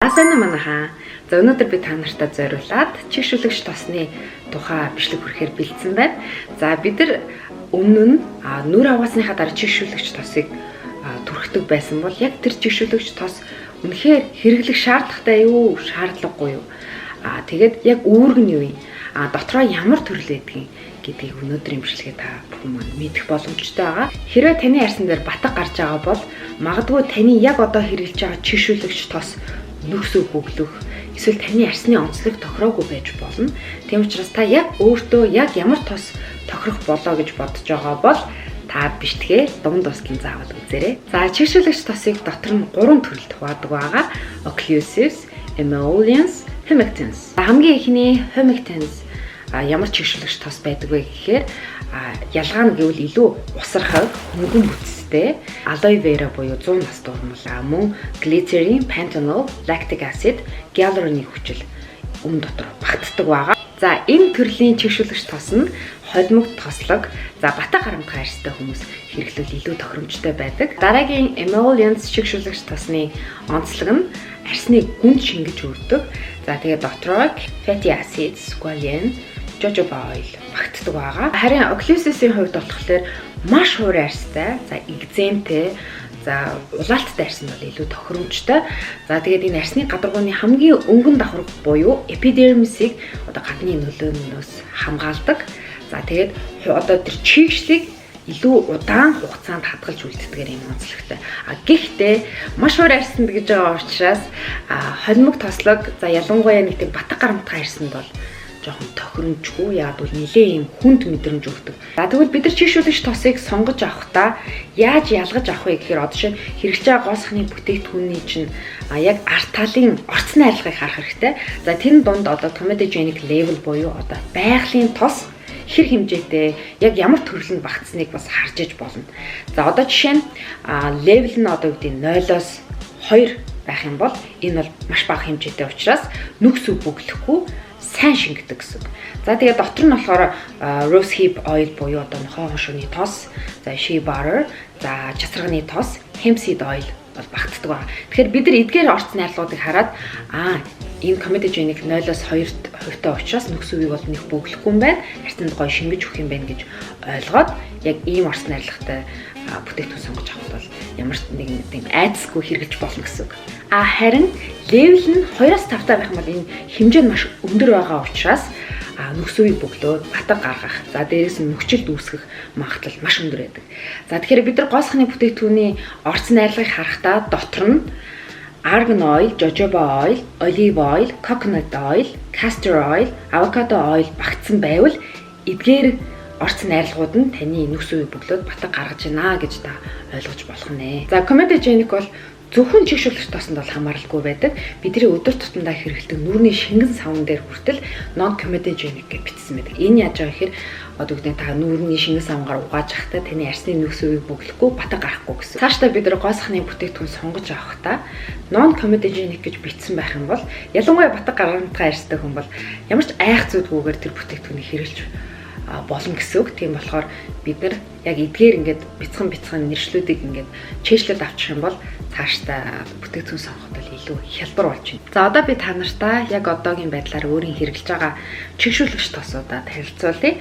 За, сайн уу, манайхаа. За, өнөөдөр би та нартай зориулаад чийгшүүлэгч тосны тухай бичлэг хүргэхээр бэлдсэн байна. За, бид нар өмнө нь нүр аваасныхаа дараа чийгшүүлэгч тосыг түрхдэг байсан бол яг тэр чийгшүүлэгч тос үнэхээр хэрэглэх шаардлагатай юу, шаардлагагүй юу? Тэгээд яг үүрэг нь юу юм? Дотроо ямар төрөл байдгийг гэдгийг өнөөдрийн бичлэгээ та бүхэн маань мэдэх боломжтой байгаа. Хэрвээ таны арьсан дээр батга гарч байгаа бол магадгүй таны яг одоо хэрэглэж байгаа чийгшүүлэгч тос нүх сүү бөглөх эсвэл таны арьсны онцлог тохироогүй байж болно. Тийм учраас та яг өөртөө яг ямар тос тохирох болоо гэж бодож байгаа бол та бичлэгээ дунд дуустал заавал үзээрэй. За, чийгшүүлэгч тосыг дотор нь гурван төрөлд хуваадаг байгаа. Occlusives, emollients, humectants. Хамгийн эхний humectants ямар чийгшүүлэгч тос байдаг вэ гэхээр ялгаа нь гэвэл илүү усархаг, хөнгөн бүтцтэй, aloe vera буюу 100 нас дурмал, мөн glycerin, panthenol, lactic acid, гиалуроны хүчил өн дотор багтдаг байгаа. За, энэ төрлийн чийгшүүлэгч тос нь холимог, тослог, за, батга харамтгай арьстай хүмүүс хэрэглэвэл илүү тохиромжтой байдаг. Дараагийн emollients чийгшүүлэгч тосны онцлог нь арьсны гүнд шингэж өгдөг. За, тэгээд дотроо fatty acids, squalene, jojoba oil багтдаг байгаа. Харин occlusives-ийн хувьд болохоор маш хуурай арьстай, за, экземтэй, за, улаалттай арьс нь бол илүү тохиромжтой. За, тэгээд энэ арьсны гадаргууны хамгийн өнгөн давхарга буюу epidermis-ийг одоо гадны нөлөөнөөс хамгаалдаг. За, тэгээд одоо тэр чийгшлийг илүү удаан хугацаанд хадгалж үлддгээр юм онцлогтой. А гэхдээ маш хуурай арьсанд гэж байгаа учраас холимог, тослог, за, ялангуяа нэг тийм батга гарамтгай арьсанд бол жоохон тохиромжгүй. Яг бол нилээ юм хүнд мэдрэмж өгдөг. За, тэгвэл бид нар чийгшүүлэгч тосыг сонгож авахдаа яаж ялгаж авах вэ гэхээр одоо шинэ хэрэглэж байгаа гоо сайхны бүтээгдэхүүний чинь яг ард талын орц найрлагыг харах хэрэгтэй. За, тэр дунд одоо comedogenic level буюу одоо байгалийн тос хэр хэмжээтэй, яг ямар төрөл нь багтсныг бас харж иж болно. За, одоо жишээ нь level нь одоо гэдэг 0-оос 2 байх юм бол энэ бол маш бага хэмжээтэй учраас нүх сүү бөглөхгүй, сайн шингэдэг гэсэн. За, тэгээд дотор нь болохоор rose hip oil буюу одоо нохойн хошууны тос, за, shea butter, за, часарганы тос, hemp seed oil бол багтдаг байна. Тэгэхээр бид нар эдгээр орц найрлагуудыг хараад энэ comedogenic 0-оос 2 хувьтай учраас нүх сүүгийг бол нэх бөглөхгүй юм байна. Арьсанд гоё шингэж өгөх юм байна гэж ойлгоод яг ийм орц найрлагатай бүтээгдэхүүн сонгож авахд бол ямар ч нэгэн тийм айдасгүй хэрэглэж болно гэсэн үг. А харин level нь 2-оос 5 таа байх юм бол энэ хэмжээ нь маш өндөр байгаа учраас нүх сүүгийг бөглөөд батга гаргах, за, дээрээс нь мөчөлт үүсгэх магадлал маш өндөр байдаг. За, тэгэхээр бид нар гоо сайхны бүтээгдэхүүний орц найрлагыг харахдаа дотор нь argan oil, jojoba oil, olive oil, coconut oil, castor oil, avocado oil багтсан байвал эдгээр орц найрлагууд нь таны нүх сүүгийг бөглөөд батга гаргаж байна гэж та ойлгож болох нэ. За, comedogenic бол зөвхөн чийгшүүлэгч тосонд бол хамааралгүй байдаг. Бидний өдөр тутамдаа хэрэглэдэг нүүрний шингэн саван дээр хүртэл non comedogenic гэж бичсэн байдаг. Энэ яаж байгаа гэхээр одоо гэдэг та нүүрний шингэн савнгаар угааж явахдаа таны арьсны нүх сүүгийг бөглөхгүй, батга гарахгүй гэсэн. Цаашдаа бид нар гоо сайхны бүтээгдэхүүн сонгож авахдаа non comedogenic гэж бичсэн байх юм бол ялангуяа батга гарамтгай арьстай хүн бол ямар ч айх зүүдгүйгээр тэр бүтээгдэхүүнийг хэрэглэж болно гэсэн үг. Тийм болохоор бид нар яг эдгээр ингээд бяцхан бяцхан нэршлүүдийг ингээд чэйжлээд авчих юм бол цаашдаа бүтээгдэхүүн сонгоход бол илүү хялбар болж байна. За, одоо би та нартай яг одоогийн байдлаар өөрийн хэрэглэж байгаа чийгшүүлэгч тосуудаа танилцуулъя.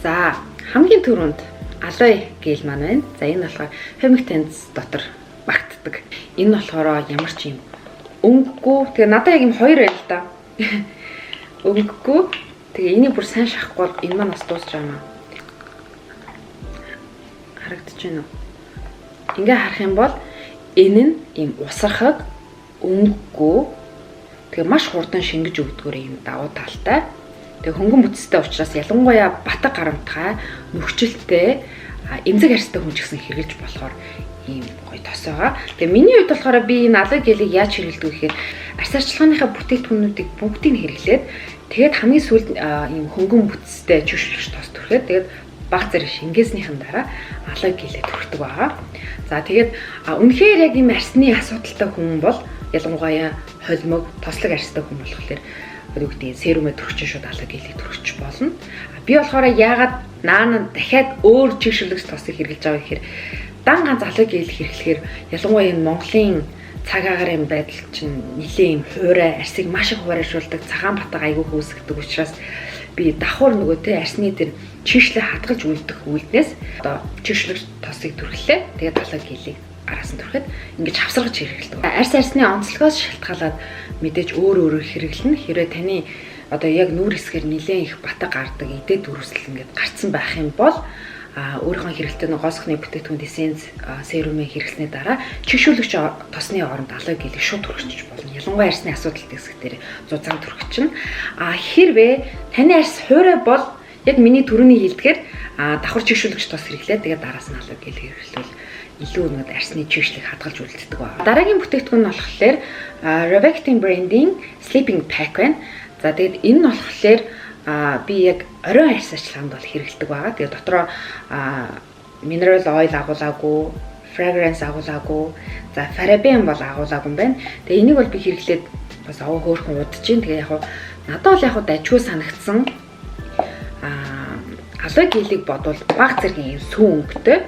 За, хамгийн түрүүнд aloe gel маань байна. За, энэ болохоор humectants дотор багтдаг. Энэ болохоор ямар ч юм өнгөгүй. Тэгээ надад яг юм хоёр байна л да. Өнгөгүй. Тэгээ энийг бүр сайн шахахгүй бол энэ маань бас дуусч байгаа юм аа. Харагдаж байна уу? Ингээ харах юм бол энэ нь ийм усархаг, өнгөгүй. Тэгээ маш хурдан шингэж өгдгөөр ийм давуу талтай. Тэгээ хөнгөн бүтцтэй учраас ялангуяа батга гарамтгай, нүхжилтэй, эмзэг арьстай хүн ч гэсэн хэрэглэж болохоор ийм гоё тос байгаа. Тэгээ миний хувьд болохоор би энэ aloe gel-ийг яаж хэрэглэдэг вэ гэхээр арьс арчилгааныхаа бүтээгдэхүүнүүдийг бүгдийг нь хэрэглээд, тэгээд хамгийн сүүлд ийм хөнгөн бүтцтэй чийгшүүлэгч тос түрхэд, тэгээд баг зэрэг шингээснийхэн дараа aloe gel-ээ түрхдэг байгаа. За, тэгээд үнэхээр яг ийм арьсны асуудалтай хүн бол, ялангуяа холимог, тослог арьстай хүн болохоор юу гэдэг serum ээ түрхэж шууд aloe gel-ийг түрхэж болно. Би болохоор яагаад наана дахиад өөр чийгшүүлэгч тосыг хэрэглэж байгаа гэхээр дан ганц aloe gel хэрэглэхээр ялангуяа энэ Монголын Цаг агаарын байдал чинь нэлээд юм хуурай, арсыг маш их хуурайшуулдаг, цагаан батга айгүй үүсгэдэг учраас би давхар нөгөө те арсны тэр чийгшлээ хадгалж үлдэх үйлднээс одоо чийгшүүлэгч тосыг түрхлээ. Тэгээд aloe гелийг араас нь түрхэд ингэж хавсаргаж хэрэглэдэг. Арс арсны онцлогоос шалтгаалаад мэдээж өөр өөрөөр хэрэглэнэ. Хэрвээ таны одоо яг нүүр хэсгээр нэлээд их батга гардаг, идээд дүрслэл ингээд гарцсан байх юм бол өөрийнхөө хэрэглэдэг нэг гоо сахны бүтээгдэхүүн essence serum ыг хэрэглэсний дараа чийгшүүлэгч тосны оронд aloe гелийг шууд түрхчих болно. Ялангуяа арсны асуудалтай хэсэг дээр зузаан түрхчихнэ. Хэрвээ таны арс хуурай бол яг миний түрүүний хэлдгээр давхар чийгшүүлэгч тос хэрэглээ. Тэгээд дараас нь aloe гель хэрэглэвэл илүү нэг арсны чийгшлийг хадгалж үлддэг ба. Дараагийн бүтээгдэхүүн нь болохоор Rovectin брендийн Sleeping Pack байна. За, тэгээд энэ нь болохоор би яг оройн арьс арчилгаанд бол хэрэглэдэг байгаа. Тэгээд дотроо mineral oil агуулаагүй, fragrance агуулаагүй, за, paraben бол агуулаагүй юм байна. Тэгээ энийг бол би хэрэглээд бас овоо хөөрхөн удаж чинь. Тэгээ яг надад бол яг дажгүй санагдсан. Aloe гелийг бодвол баг зэргийн юм сүүн өнгөтэй.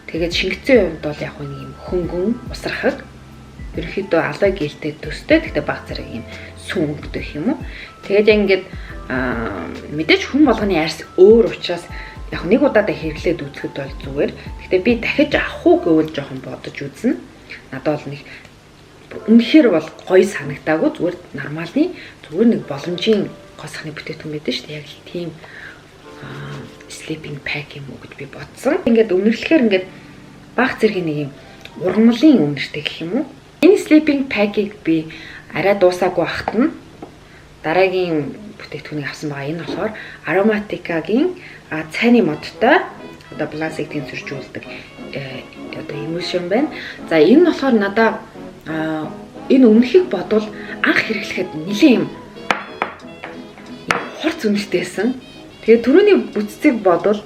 Тэгээд шингэцэн хувьд бол яг нэг юм хөнгөн усрахаг. Ерөнхийдөө aloe гелтэй төстэй. Гэхдээ баг зэрэг юм сүүн өнгөтэй гэх юм уу. Тэгээд яг ингээд мэдээж хүн болгоны арьс өөр учраас яг нэг удаадаа хэрэглээд үзэхэд бол зүгээр. Гэхдээ би дахиж авах уу гэвэл жоохон бодож үзнэ. Надад бол нэг үнэхээр бол гоё санагдаагүй, зүгээр нормалны, зүгээр нэг боломжийн гоо сахны бүтээгдэхүүн байдаг шүү дээ. Яг л тийм sleeping pack юм уу гэж би бодсон. Ингээд үнэрлэхээр ингээд баг зэргийн нэг юм ургамлын үнэртэй гэх юм уу. Энэ sleeping pack-ыг би арай дуусаагүй ахт нь дараагийн бүтээгдэхүүнийг авсан байгаа. Энэ болохоор Aromatica-гийн цайны модтой одоо балансыг тэнцвэржүүлдэг одоо emulsion байна. За, энэ нь болохоор надаа энэ өмнөхийг бодвол анх хэрэглэхэд нэлээд юм хурц үнэртэйсэн. Тэгээ түрүүний бүтцийг бодвол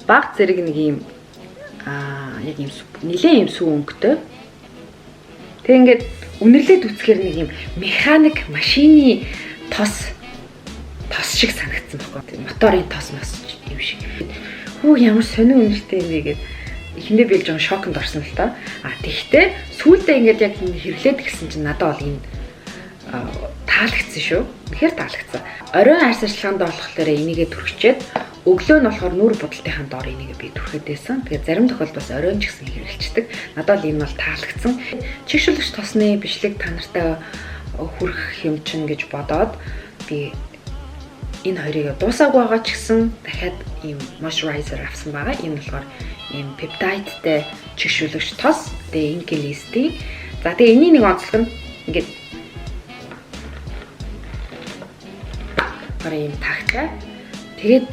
баг зэрэг нэг юм яг юм нэлээд юм сүү өнгөтэй. Тэгээ ингээд үнэрлээд үцхээр нэг юм механик машины тос тос шиг санагдсан байхгүй. Моторын тос мос юм шиг. Хүү, ямар сонин үнэртэй юм бэ гэд эхэндээ би л жоохон шоконд орсон л доо. А тэгтээ сүүлдээ ингээд яг хэрэглээд гисэн чинь надад бол энэ таалагдсан шүү. Үнэхээр таалагдсан. Оройн арьс арчилгаанд болохоор энийгээ түрхчээд, өглөө нь болохоор нүүр будалтынхаа доор энийгээ би түрхэд байсан. Тэгээд зарим тохиолдолд бас оройн ч гэсэн хэрэглэчдэг. Надад бол энэ бол таалагдсан. Чийгшүүлэгч тосны бичлэг та нартай хүрэх юм чинь гэж бодоод би энэ хоёрыг дуусаагүй байгаа ч гэсэн дахиад ийм moisturizer авсан байгаа. Энэ болохоор ийм peptide тэй чийгшүүлэгч тос. Тэгээ INKEY List-ийн. За, тэгээ энэний нэг онцлог нь ингээд болохоор ийм тагтай. Тэгээд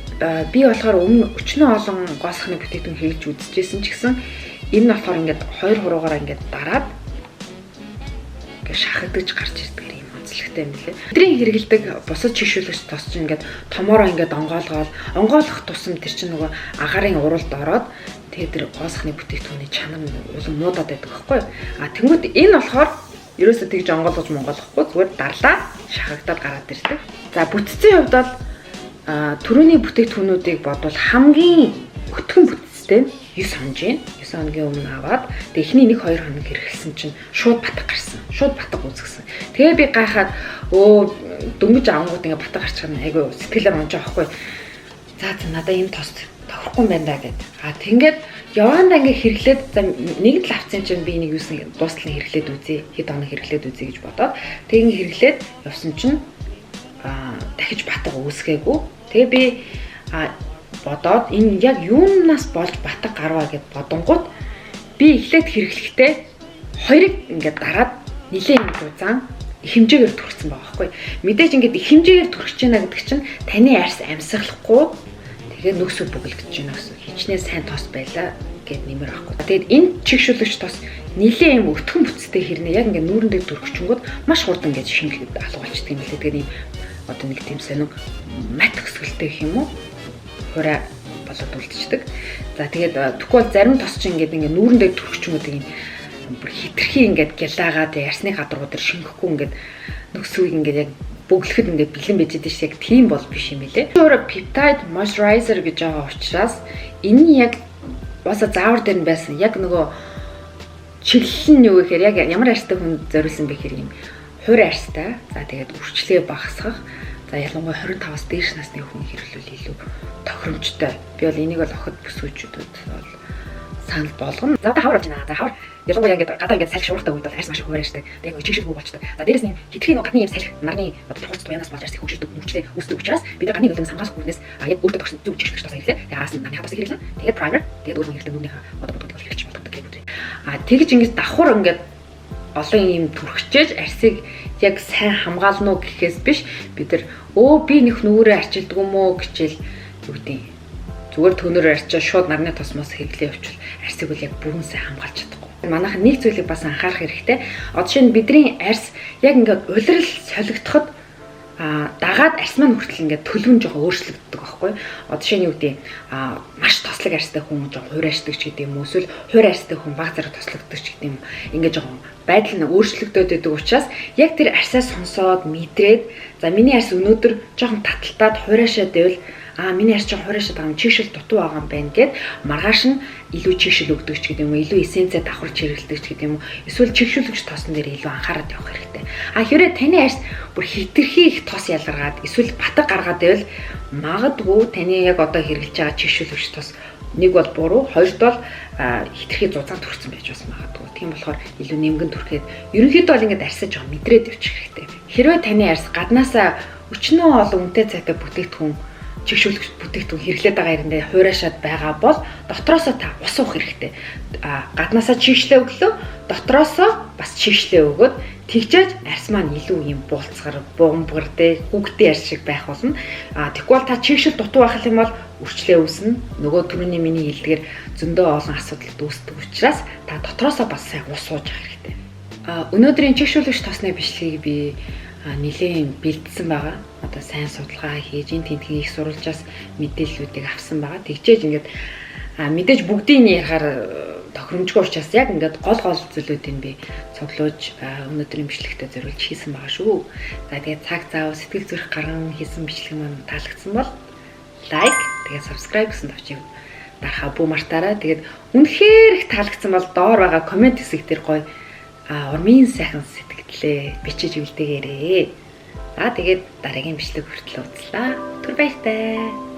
би болохоор өмнө өчнөө олон гоо сахны бүтээгдэхүүн хэрэглэж үзчихсэн ч гэсэн энэ нь болохоор ингээд хоёр хуруугаараа ингээд дараад ингээд шахагдаж гарч ирдэг юм онцлогтой юм лээ. Бидний хэрэглэдэг бусад чийгшүүлэгч тос чинь ингээд томоороо ингээд онгоолгоол онгойлгох тусам тэр чинь нөгөө агаарын уралд ороод, тэгээд тэр гоо сахны бүтээгдэхүүний чанар нь улам муудаад байдаг байхгүй юу? А тэнгууд энэ болохоор ерөөсөө тэгж онгойлгож монгоолгохгүй, зүгээр дарлаа, шахагдаад гараад ирдэг. За, бүтцийн хувьд бол түрүүний бүтээгдэхүүнүүдийг бодвол хамгийн өтгөн бүтцтэй. 9 хонож байна. 9 хоногийн өмнө аваад тэгээ эхний 1 2 хоног хэрэглэсэн чинь шууд батга гарсан. Шууд батга үүсгэсэн. Тэгээ би гайхаад, өө, дөнгөж авангууд ингээ батга гарчих нь айгүй сэтгэлээр унж байгаа байхгүй. За, надаа энэ тос тохирохгүй юм байна да гэд. А тэгээд явандаа ингээ хэрэглээд, за, нэг л авсан чинь би нэг юусан дуустал нь хэрэглээд үзье. Хэд хоног хэрэглээд үзье гэж бодоод тэг ингээ хэрэглээд явсан чинь дахиж батга үүсгээгүй. Тэгээ би бодоод энэ яг юунаас болж батга гарваа гэд бодонгууд би эхлээд хэрэглэхдээ хоёрыг ингээд дараад нилээн юм зузаан их хэмжээгээр түрхсэн байгаа байхгүй. Мэдээж ингээд их хэмжээгээр түрхэж байна гэдэг чинь таны арьс амьсгалахгүй, тэгээд нөхсө бөглөгдөж байна гэсэн. Хичнээн сайн тос байлаа гэд нэмэр авахгүй. Тэгээд энэ чийгшүүлэгч тос нилээн юм өтгөн бүтцтэй хэрнээ яг ингээд нүүрэндээ түрхчингүүд маш хурдан ингээд шингэхэд алга болчдөг юм лээ. Тэгээд ийм одоо нэг тийм сонин мат өсгөлтэй гэх юм уу? Хураа болоод үлдчихдэг. За, тэгээд тэгэхгүй бол зарим тос чинь ингээд ингээд нүүрэндээ түрхчингүүд ийм бүр хитрхи ингээд гялаагаад ярьсны гадруу дээр шингэхгүй, ингээд нөхсүүг ингээд яг бөглөхөд ингээд бэлэн байж идэв ш, яг тийм бол биш юм билэ. Өөрөө peptide moisturizer гэж байгаа учраас энэ нь яг уусаа заавар дээр нь байсан. Яг нөгөө Чиглэл нь юу гэхээр яг ямар арьстай хүнд зориулсан бэ гэхээр юм хур арьстай. За, тэгээд үрчлэгээ багасгах. За, ялангуяа 25-аас дээш насны хүн хэрэглүүл илүү тохиромжтой. Би бол энийг бол охид бүсгүүчүүдэд бол санал болгоно. За, одоо хавар болж байна. За, хавар ялангуяа ингээд гадаа ингээд салхи шуургатай үед бол арьс маш их хуурайшдаг. Тэгээд нөгөө чийгшүүлгүй болчтой. За, дээрэс нь хэтэрхий нөгөө гадны юм салхи нарны одоо хурц туянаас болж арьс их хөгшөрдөг, үрчлээ үүсдэг учраас бид нар гадны нөлөөс хамгаалах үүднээс яг өөртөө тохирсон зөв чийгшүүлэгч тосоо хэрэглээ. Тэгээд араас нь нарны тосыг хэрэглэнэ. Тэгээд primer, тэгээд өөр хэрэгтэй нүрийнхээ одоо будгийг бол хэрэглэж болдог гэх үү. Тэгж ингээд давхар ингээд олон юм түрхчээж арьсыг яг сайн хамгаална уу гэхээс биш, бид нар өө би нөх нүрээ арчилдаг юм уу гэчээл юу гэдэг, зүгээр төнөр арчаа шууд нарны тосмоос хэрэглээ явуучвал арьсыг бол яг бүрэн сайн хамгаалж чадахгүй. Манайхан нэг зүйлийг бас анхаарах хэрэгтэй. Одоо жишээ нь бидний арьс яг ингээд улирал солигдоход дагаад арьс маань хүртэл ингээд төлөв нь жоохон өөрчлөгддөг байхгүй. Одоо жишээ нь юу гэдэг, маш тослог арьстай хүн жоохон хуурайшдаг ч гэдэг юм уу, эсвэл хур арьстай хүн баг зэрэг тослогддог ч гэдэг юм. Ингээд жоохон байдал нь өөрчлөгдөд байдаг учраас яг тэр арьсаа сонсоод мэдрээд, за, миний арьс өнөөдөр жоохон таталтаад хуурайшаад байвал, миний арьс чинь хуурайшаад байгаа юм, чийгшил дутуу байгаа юм байна гэд маргааш нь илүү чийгшил өгдөг ч гэдэг юм уу, илүү эссенцээ давхарч хэрэглэдэг ч гэдэг юм уу, эсвэл чийгшүүлэгч тосон дээр илүү анхаарат явах хэрэгтэй. Хэрвээ таны арьс бүр хэтэрхий их тос ялгаргаад эсвэл батга гаргаад байвал магадгүй таны яг одоо хэрэглэж байгаа чийгшүүлэгч тос нэг бол буруу, хоёрт бол хэтэрхий зузаан түрхсэн байж бас магадгүй. Тийм болохоор илүү нэмгэн түрхээд ерөнхийдөө бол ингээд арьсаа жоохон мэдрээд явчих хэрэгтэй. Хэрвээ таны арьс гаднаасаа өчнөө олон үнэтэй цайтай бүтээгдэхүүн, чийгшүүлэгч бүтээгдэхүүн хэрэглээд байгаа эрэндээ хуурайшаад байгаа бол дотроосоо та ус уух хэрэгтэй. Гаднаасаа чийгшлээ өглөө, дотроосоо бас чийгшлээ өгөөд тэгжээж арьс маань илүү юм буулцгар, бумбгар тэ хүүхдийн арьс шиг байх болно. Тэгэхгүй бол та чийгшил дутуу байх юм бол үрчлээ үүснэ. Нөгөө түрүүний миний хэлдгээр зөндөө олон асуудал үүсдэг учраас та дотроосоо бас сайн ус ууж явах хэрэгтэй. Өнөөдрийн чийгшүүлэгч тосны бичлэгийг би нэлээн бэлдсэн байгаа. Одоо сайн судалгаа хийж, энэ тентхийн их сурвалжаас мэдээллүүдийг авсан байгаа. Тэгжээж ингээд мэдээж бүгдийг нь ярихаар тохиромжгүй учраас яг ингээд гол гол зүйлүүдийг би цуглуулж өнөөдрийн бичлэгтээ зориулж хийсэн байгаа шүү. За, тэгээд цаг зав, сэтгэл зүрх гарган хийсэн бичлэг маань таалагдсан бол like, тэгээд subscribe гэсэн товчийг дарахаа бүү мартаарай. Тэгээд үнэхээр их таалагдсан бол доор байгаа comment хэсэг дээр гоё урмын сайхан сэтгэлээ бичиж үлдээгээрэй. За, тэгээд дараагийн бичлэг хүртэл уулзлаа. Түр баяртай.